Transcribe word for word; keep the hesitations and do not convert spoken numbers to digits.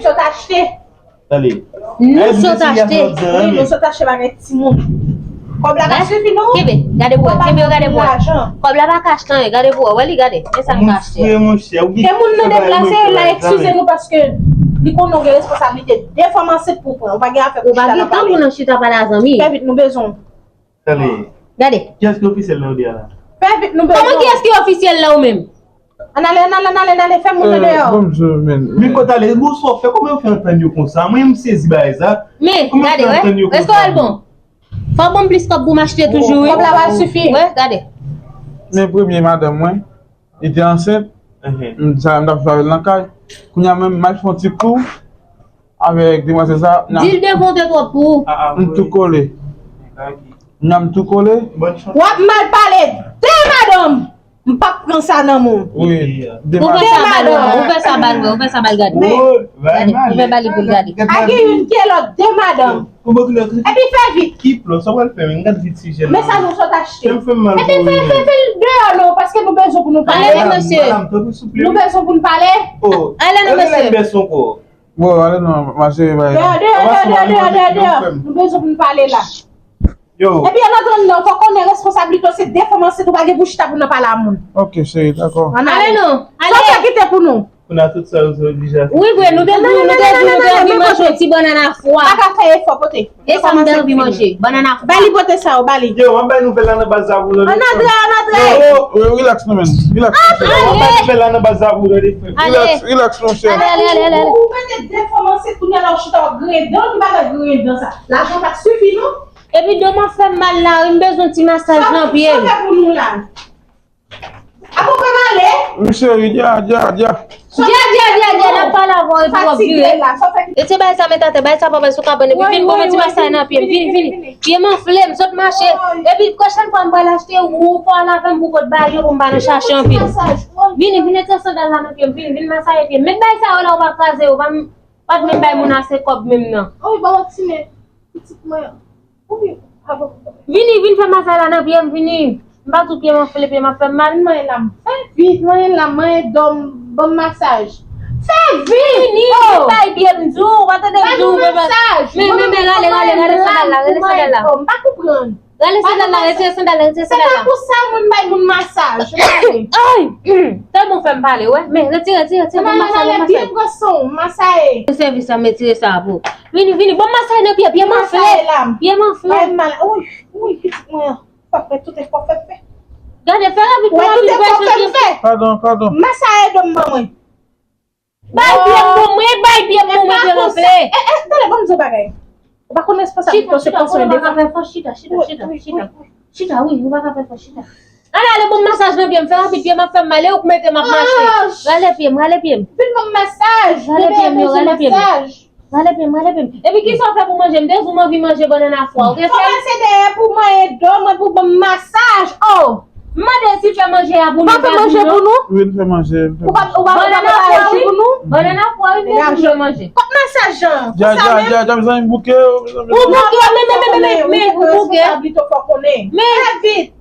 Sot achte. Tande. Nou sot achte. Wi, nou sot achte bagay timoun. Kòb la pa sifi non. Kenbe, gade pou wè, kenbe yo gade pou wè. Kòb la pa ka achte anyen, gade pou wè, wè li gade. Men sa nou ka achte. Monchè, monchè, ou gen. Ke moun nan deplase la, eskize nou paske li konnen ou gen responsablite. De fanm ansent pou pran, ou pa gen afè pou chita nan pale. Ou pa gen tan pou nan chita pale a zanmi. Fè vit, nou bezwen. Tande. Gade. Kiyès ki ofisyèl nan ou di a la? Fè vit, nou bezwen. Kòman kiyès ki ofisyèl la ou menm? Ann ale, ann ale, ann ale, ann ale, fè moun nan deyò. Men kote ale, gwo sou fè kòman yo fè antann yo konsa? Mwen m sezi bagay sa. Men, gade, wè. Èske w al bon? Fò w ban m plis kòb pou m achte toujou, wi. Kòb la pa sifi. Wè, gade. Men premye madanm mwen, li te ansent. M di sa, m t ap viv avè l nan kay. Kounye a menm, m al fè yon ti kou avèk demwazèl sa. Di l devan w te twòp pou ou. M tou kole. Kounye a m tou kole. W ap mal pale de madanm. M p ap pran sa nan men w. Wi. Ou fè sa bal, ou fè sa bal, ou fè sa bal, gade. Gade, ou fè bal li pou l gade. A gen youn ki lòt de madanm. Epi fè vit. Ki plan sa w pral fè menm? Gad vit si jèn. Men sa nou sot achte. Epi fè fè fè l deyò non, paske nou bezwen pou nou pale. Ale non mesye. Nou bezwen pou nou pale. Ale non mesye. Bon, ale non, ma cheri, bay. Deyò, deyò, deyò, deyò, deyò, deyò. Nou bezwen pou nou pale la. Epi ann antre anndan, fò w konnen responsablite w, se de fanm ansent, ou pa gen pou chita pou nan pale a moun. Ok, cheri, dakò. Ann ale. Ale non, ale. Sa w fè kite pou nou? Kounye a tout sa yo se oblije a fè. Wi vre, nou te di w, nou te di w, nou te anvi manje yon ti bannann a fwa. Pa ka fè efò, pote. E sa m te anvi manje, bannann a fwa. Ba li pote sa yo, ba li. Yo, m ap bay nouvèl la nan baz la pou nou. Ann antre, ann antre. Yo, relax nou menm. Relax. M ap bay nouvèl la nan baz la pou nou. Relax, relax monchè. Ale, ale, ale, ale. Ou mete de fanm ansent kounye a la w chita w griyen dan, ki bagay griyen dan sa? Lajan pa t sifi non. Epi do m ap fè m mal la wi, m bezwen ti masaj nan pye m. Sa w fè pou nou la? Apa w pral ale? Wi cheri, dja, dja, dja. Dja, dja, dja, dja, n ap pale avè w epi w ap vire. Retire bagay sa, met atè, bagay sa pa bay sou kabann, epi vin ban mwen ti masaj nan pye m, vini, vini. Pye m anfle, m sot mache. Epi pwochèn fwa m pral achte, ou fò al avè m pou kot bagay yo pou m pa nan chache anpil. Vini, vin retire sandal la nan pye m, vini, vin masaje pye m. Met bagay sa yo la, ou pa kraze yo, pa m, pa t menm bay moun ase kòb menm nan. Wi, ba w ap simen, pitit mwen. Vini, vin fè masaj la nan pye m, vini. M pa tou pye m anfle, pye m ap fè m mal. Manyen la m fè vit, manyen la, manyen dòm, ban m masaj. Fè vini, vin bay pye m di w, ou pa tande m di w. Men, men, men, rale, rale, rale sandal la, rale sandal la. M pa konprann. Rale sandal la, retire sandal la, retire sandal la. Se pa pou sa moun bay moun masaj. Ay! Tèlman w fè m pale, wè. Men, retire, retire, retire, ban m masaj, ban m masaj. Pye m pran son, masaye. Sèvis sa, m retire sa pou. Vini, vini, ban m masaj nan pye, pye m anfle. Pye m anfle. Bay mal. Ouy, ouy, pitit mwen an. Fò fè tout efò fè fè. Gade, fè rapid, fè rapid, fè rapid. Padon, padon. Masaye do m ban mwen. Bay pye m pou mwen, bay pye m pou mwen, pye m anfle. E, e, tande, ban m di w bagay. Ou pa konn responsab ou se pran swen de fanm. Chita, chita, chita, chita. Chita, wi, ou pa ka fè fò, chita. Ann ale, ban m masaj nan pye m, fè rapid, pye m ap fè m mal, e ou k mete m ap mache. Rale pye m, rale pye m. Vin ban m masaj. Rale pye m, yo, rale pye m. Rale pye m, rale pye m. Epi kisa w fè pou manje? M te di w m anvi manje bannann a fwa. Ou te fè? Ou pase dèyè pou manyen do mwen pou ban m masaj. Oh! M mande si fè manje a pou nou. Pa fè manje pou nou? Wi, n fè manje. Ou pa ou pa fè manje pou nou? Bannann a fwa, wi, m te di w m vle manje. Kot masaj an? Dja, dja, dja, dja, mezanmi, m bouke. Ou bouke, men, men, men, men, men, ou bouke. Responsab li to fò konnen. Men. Fè vit.